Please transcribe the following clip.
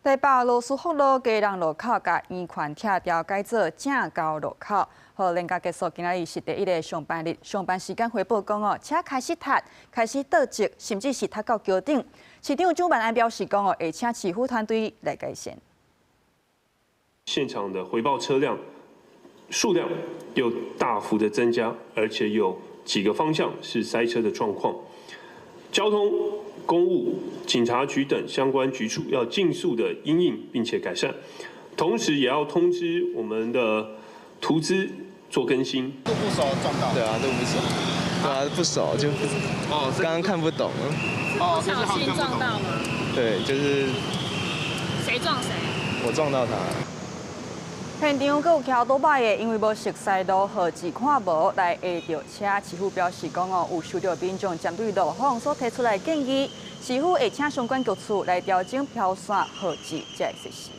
台北羅斯福路基隆路口共圓環拆掉，改做正交路口。好，連假結束，今仔日是第一个上班日，上班時間回報講哦，車開始塞，開始倒塞，甚至是塞到橋頂。市長蔣萬安表示講哦，會請市府團隊來改善。現場的回報車輛數量又大幅的增加，而且有幾個方向是塞車的狀況。交通、工務、警察局等相關局處要盡速的因應並且改善，同時也要通知我們的圖資做更新。路不熟撞到。對啊，路不熟，對啊，不熟就哦，剛剛看不懂。哦，不小心撞到嗎？對，就是。誰撞誰？我撞到他。現場閣有騎歐多擺的，因為無熟似路號誌看無來下著車。市府表示講哦，有收到民眾針對路況所提出來的建議，市府會請相關局處來調整標線號誌這个設施。